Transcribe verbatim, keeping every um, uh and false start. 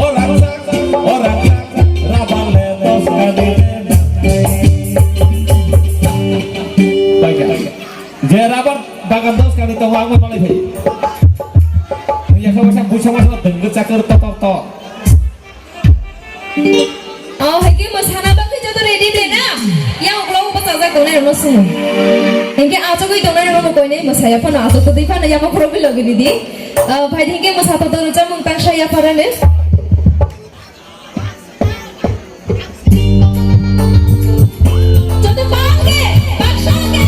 Ora, ora, rabale dos kani. Baikha. Je rabar bagan dos kani tongo, ang malai phai. Yakha baksa buisa masa dengge chakar totor to. Oh, hingke mwsana bagwi joto ready de na? Yang uklok bwsajak tongnai rokno sumo. Hingke achugwi tongnai rokno koinai mwsaya phano achuk twi phano yama khorokwi logi di di. Oh, phai di hingke mwsa to doru chamung tangsa ya parane. Joto bangke, baksa ke.